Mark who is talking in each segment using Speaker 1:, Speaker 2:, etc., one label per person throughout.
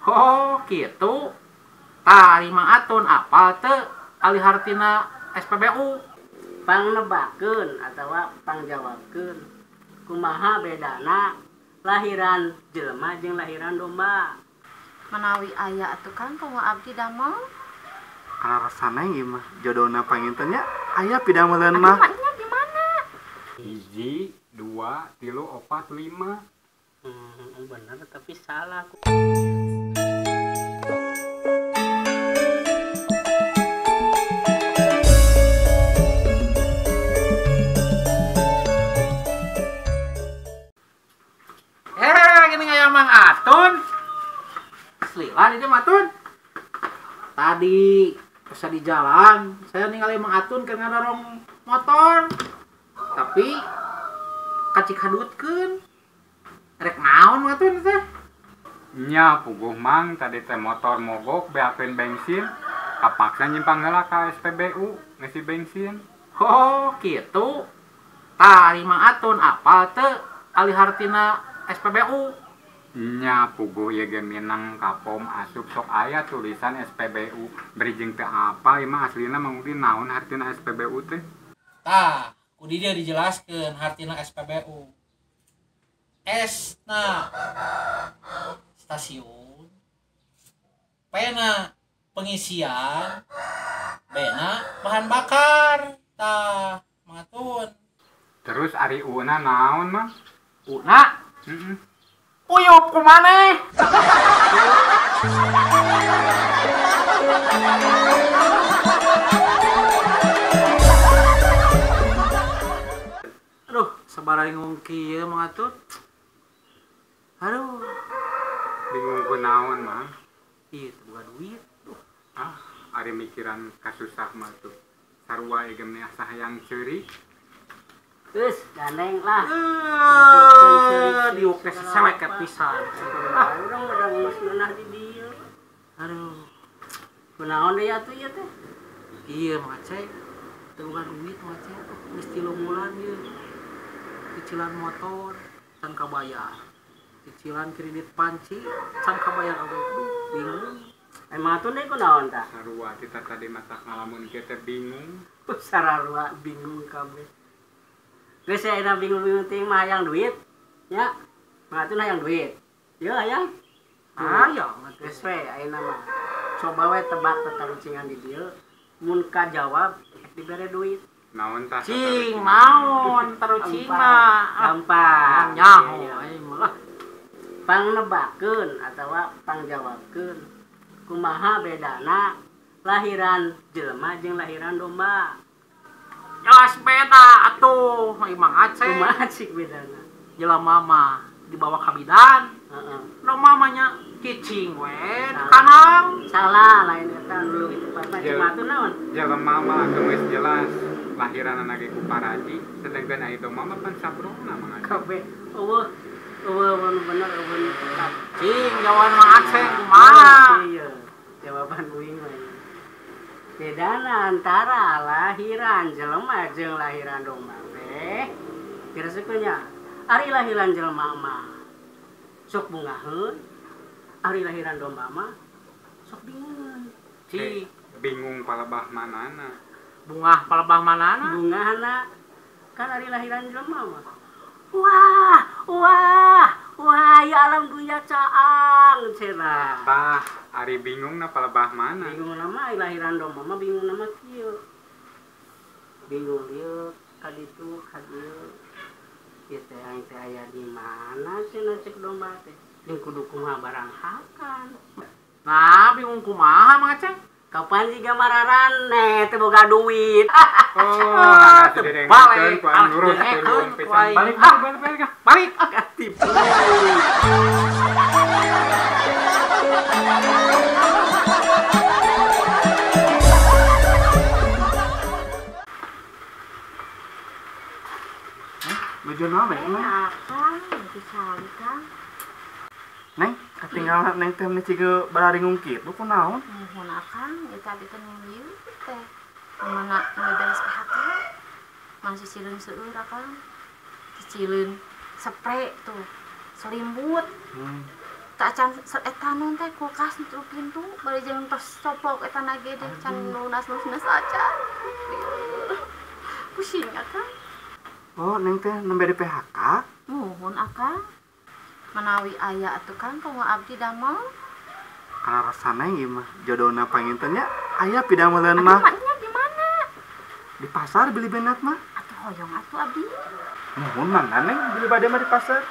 Speaker 1: Oh, gitu. Tah, Mang Atun apal teu alih hartina SPBU?
Speaker 2: Pangnebakeun atawa pangjawabkeun. Kumaha bedana lahiran jelema jeung lahiran domba?
Speaker 3: Manawi aya atuh Kang kumaha abdi damel?
Speaker 4: Rasana ieu mah jodona panginten nya aya pidameleun mah.
Speaker 3: Aduh, maknya di mana?
Speaker 5: 1, 2, 3, 4, 5.
Speaker 2: Bener tapi salah.
Speaker 1: Gini ngaya Mang Atun. Selila di Mang Atun. Tadi pas di jalan saya ningali Mang Atun keur ngadorong motor. Tapi kacikadutkeun. Rek naon Mang Atun teh?
Speaker 5: Nya puguh Mang tadi teh motor mogok beakeun bensin. Kapaksa nyimpang heula ka SPBU ngisi bensin.
Speaker 1: Oh, kitu. Tah, Mang Atun apal teu alih hartina SPBU?
Speaker 5: Nya puguh ieu ge minang ka pom asup sok aya tulisan SPBU beri jeung teu apal ieu mah aslina Mang Udin naon hartina SPBU teh?
Speaker 1: Tah, ku di dieu dijelaskeun hartina SPBU. S na stasiun, P na pengisian, B na bahan bakar. Tah, Mang Atun.
Speaker 5: Terus ari U na naon Mang?
Speaker 1: U na?
Speaker 5: Heeh.
Speaker 1: Uyup kumaneh. Aduh, sabaraha ngungki ieu Mang Atun. Aduh,
Speaker 5: bingung ku naon Mang?
Speaker 1: Ieu teh boga duit. Duh.
Speaker 5: Ah, ari mikiran kasusah mah tuh. Sarua ieu ge meni asa hayang ceurik.
Speaker 2: Geus, gandeng lah.
Speaker 1: Diuk teh seleket pisan.
Speaker 2: Ah, urang udah geus ngeunah di dieu.
Speaker 1: Aduh,
Speaker 2: kunaon deui atuh ieu teh?
Speaker 1: Iya, Mang Aceh. Teu boga duit Mang Aceh. Geus 3 bulan ieu. Cicilan motor can kabayar. Cicilan kredit panci can kabayar oge. Aduh, bingung.
Speaker 2: Emang atuh deui kunaon tah?
Speaker 5: Sarua kita tadi masak ngalamun kieu teh bingung.
Speaker 2: Sarua bingung kabeh. Geus aya bingung-bingung teuing mah hayang duit. Nya. Mah atuh hayang duit. Ieu hayang.
Speaker 1: Hayang atuh.
Speaker 2: Geus we ayeuna mah. Coba we tebak tatarucingan di dieu. Mun kajawab dibere duit.
Speaker 5: Naon tah?
Speaker 1: Cing naon tarucingna?
Speaker 2: Gampang.
Speaker 1: Nyaho aing mah.
Speaker 2: Pangnebakeun atawa pangjawabkeun. Kumaha bedana lahiran jelema jeung lahiran domba?
Speaker 1: Jelas beda atuh, Mang Aceh.
Speaker 2: Kumaha cik bedana?
Speaker 1: Jelema mah dibawa ka bidan.
Speaker 2: Heeh.
Speaker 1: Domba mah nya cicing we di kandang.
Speaker 2: Salah, lain eta nu leuwih tepatna jelema atuh naon?
Speaker 5: Jelema mah geus jelas lahiranana ge ku paraji, sedangkan aya domba mah pan sabrona Mang Aceh.
Speaker 2: Kabeh eueuh eueuh nu bener eueuh nu tepat.
Speaker 1: Cing jawaban Mang Aceh kumaha?
Speaker 2: Iya, jawaban uing mah. Bedana antara lahiran jelema jeung lahiran domba teh diresepkeun nya. Ari lahiran jelema mah sok bungaheun, ari lahiran domba mah sok bingung.
Speaker 1: Cing,
Speaker 5: bingung palebah manana?
Speaker 1: Bungah palebah manana?
Speaker 2: Bungahna kan ari lahiran jelema mah. Wah, wah, wah, ya alam dunia caang cenah.
Speaker 5: Tah, ari bingung na palebah mana?
Speaker 2: Bingung nama lahiran domba mah bingung nama kieu. Bingung ieu ka ditu ka dieu. Ieu teh aing teh aya di mana cenah cek domba teh. Jeung kudu kumaha barang hakan.
Speaker 1: Nah, bingung kumaha Mang Aceh?
Speaker 2: Kapan jiga mararane teu boga duit.
Speaker 5: Oh, balik, balik, balik, balik,
Speaker 1: balik.
Speaker 2: Katipu.
Speaker 4: Baju naon bae, Neng?
Speaker 3: Akang, baju cali, Kang.
Speaker 4: Neng, katinggalan Neng teh meni ciga bararingung kitu kunaon?
Speaker 3: Nuhun Akang, ieu tadi teh nu teh. Mana beres PHK? Masih cileun seueur Akang. Cicileun spray tuh, selimut. Teu acan eta naon teh kulkas nu tilu pintu bari jeung tos coplok eta na ge deh can lunas-lunas acan. Pusing akang.
Speaker 4: Oh, Neng teh nembe di PHK?
Speaker 3: Muhun akang. Manawi aya atuh Kang kumaha abdi damel.
Speaker 4: Kaleresan Neng ieu mah jodona panginten nya aya pidameleun mah.
Speaker 3: Aduh, maknya di mana?
Speaker 4: Di pasar beli benat mah.
Speaker 3: Atuh hoyong atuh abdi.
Speaker 4: Muhun mangga Neng beli bade mah di pasar.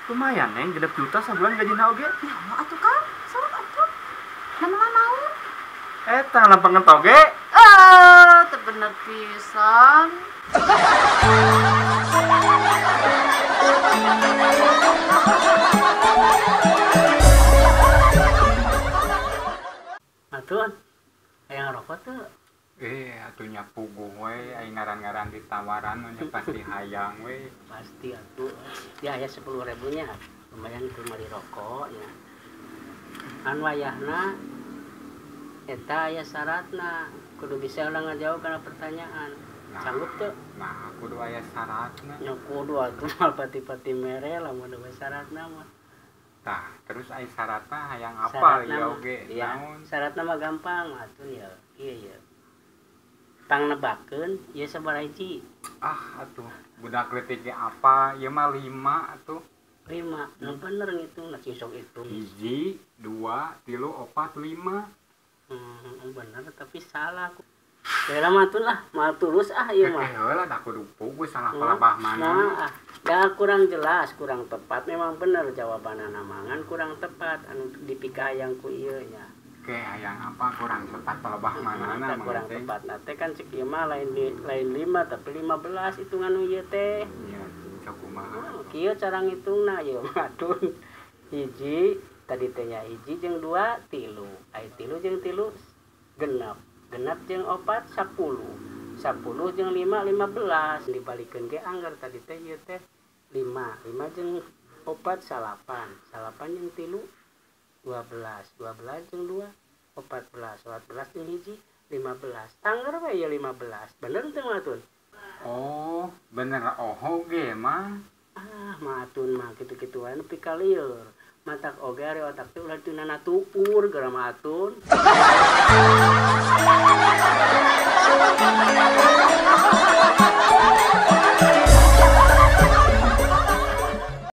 Speaker 4: Lumayan Neng, 6 juta sabulan gajina oge.
Speaker 3: Ya Allah atuh Kang, sok atuh. Damel naon?
Speaker 4: Eta lampangan toge.
Speaker 3: Eh, teu bener pisan.
Speaker 2: Atun, hayang ngarokok teu?
Speaker 5: Atuh nya puguh we, ai ngaran-ngaran ditawaran mah nya pasti hayang we.
Speaker 2: Pasti atuh. Ya aya 10.000 nya, lumayan keur meuli rokok nya. Kan wayahna eta aya syaratna, kudu bisa ulah ngajawab kana pertanyaan. Sanggup teu?
Speaker 5: Nah, kudu aya syaratna.
Speaker 2: Nya kudu atuh moal pati-pati mere lamun eueuh syaratna mah.
Speaker 5: Tah, terus ai syaratna hayang apal ieu oge naon?
Speaker 2: Syaratna mah gampang atuh ya. Ieu ya. Pangnebakeun ieu sabaraha hiji?
Speaker 5: Ah, atuh budak leutik ge apa? Ieu mah 5 atuh.
Speaker 2: 5. Nu bener ngitungna sing sok hitung.
Speaker 5: 1, 2, 3, 4, 5.
Speaker 2: Bener tapi salah. Bela mah tuh lah, mah tulus ah ieu mah.
Speaker 5: Heula da kudu puguh salah palebah mana.
Speaker 2: Nah, da kurang jelas, kurang tepat memang bener jawabanana mangan kurang tepat anu dipikayang ku ieu nya.
Speaker 5: Oke, hayang apa kurang tepat palebah manana
Speaker 2: mah. Kurang tepat na teh kan cek ieu mah lain 5 tapi 15 hitungan nu ieu teh.
Speaker 5: Iya, cek kumaha.
Speaker 2: Kieu cara ngitungna ieu mah tun. Hiji tadi teh nya hiji jeung 2 3. Ai 3 jeung 3 genep. Genep jeung 4 10. 10 jeung 5 15. Dibalikeun ge anggar tadi teh ieu teh 5. 5 jeung 4 9. 9 jeung 3 12. 12 jeung 2 14. 14 jeung 1 15. Anggar we ieu 15. Bener teu Matun?
Speaker 5: Oh, bener oho ge mah.
Speaker 2: Ah, Matun mah kitu-kituan pikalieur. Matak oge ari otak teh ulah tunana tuur geura Matun.